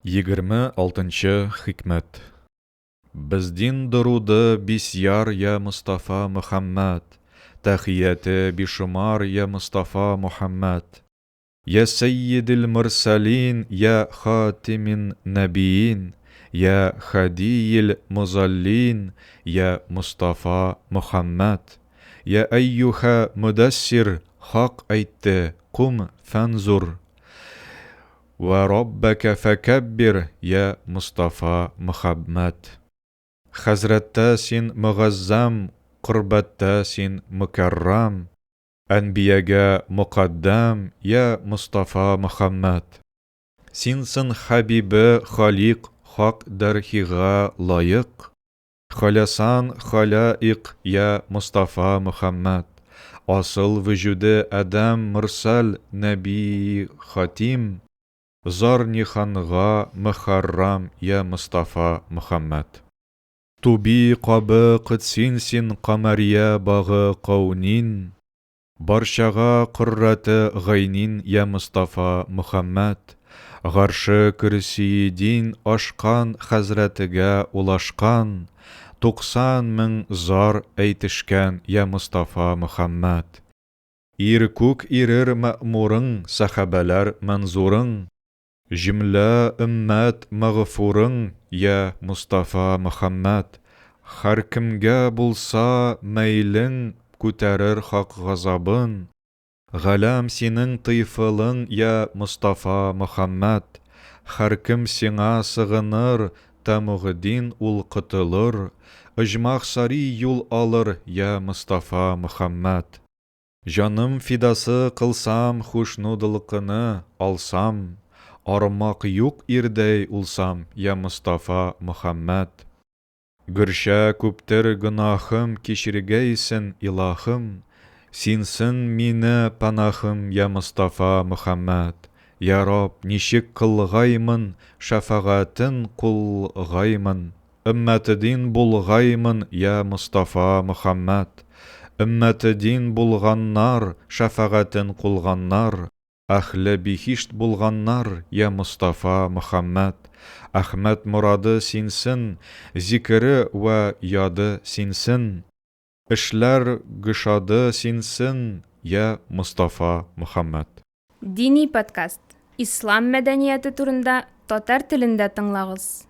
26 нчы хикмәт. Бездин доруды бисьяр йа Мостафа Мөхәммәд, Тәхияте бишумар йа Мостафа Мөхәммәд. Йа сәййидел мөрсәлин, йа хатимин нәбиин, Йа хадиел мозаллин, йа Мостафа Мөхәммәд. Йа әййүһә мөдәссир, хак әйтте, кум фәнзур. Вә раббәкә фәкәббир, йә Мостафа Мөхәммәд! Хәзрәттә син мөгаззам, корбәттә син мөкәррам, әнбиягә мөкаддәм, йә Мостафа Мөхәммәд! Синсен хәбибе халикъ, хак дәрхига лаек, халясан халяикъ, йә Мостафа Мөхәммәд! Асыл вөҗүде адәм мөрсәл нәби хатим, зар ниханга мөхәррам, йә Мостафа Мөхәммәд! Туби кабы кытсин син камәрия багы каунин, Барчага коррәте гайнин, йә Мостафа Мөхәммәд! Гарше көрсиедин ашкан хәзрәтегә улашкан, 90 мең зар әйтешкән, йә Мостафа Мөхәммәд! Ир күк ирер мәэмурың, сәхабәләр мәнзурың, Җөмлә өммәт мәгъфурың, йә Мостафа Мөхәммәд! Һәркемгә булса мәйлең күтәрер хак газабын, Галәм синең тыйфылың, йә Мостафа Мөхәммәд! Һәркем сиңа сыгыныр, тәмугдин ул котылыр, Оҗмах сари юл алыр, йә Мостафа Мөхәммәд! Җаным фидасы кылсам хушнудлыкыны алсам, Армак юк ирдәй улсам, йә Мостафа Мөхәммәд! Гөрчә күптер гөнаһым кичергәйсен, илаһым, Синсен мине пәнахым, йә Мостафа Мөхәммәд! Йә Раб, ничек кылгаймын, шәфәгатен кулгаймын, Өммәтедин булгаймын, йә Мостафа Мөхәммәд! Өммәтедин булганнар, шәфәгатен кулганнар, Әһле биһишт булганнар, йә Мостафа Мөхәммәд! Әхмәд морады синсен, зикере вә яды синсен, Эшләр гөшады синсен, йә Мостафа Мөхәммәд! Дини подкаст. Ислам мәдәнияте турында татар телендә тыңлагыз.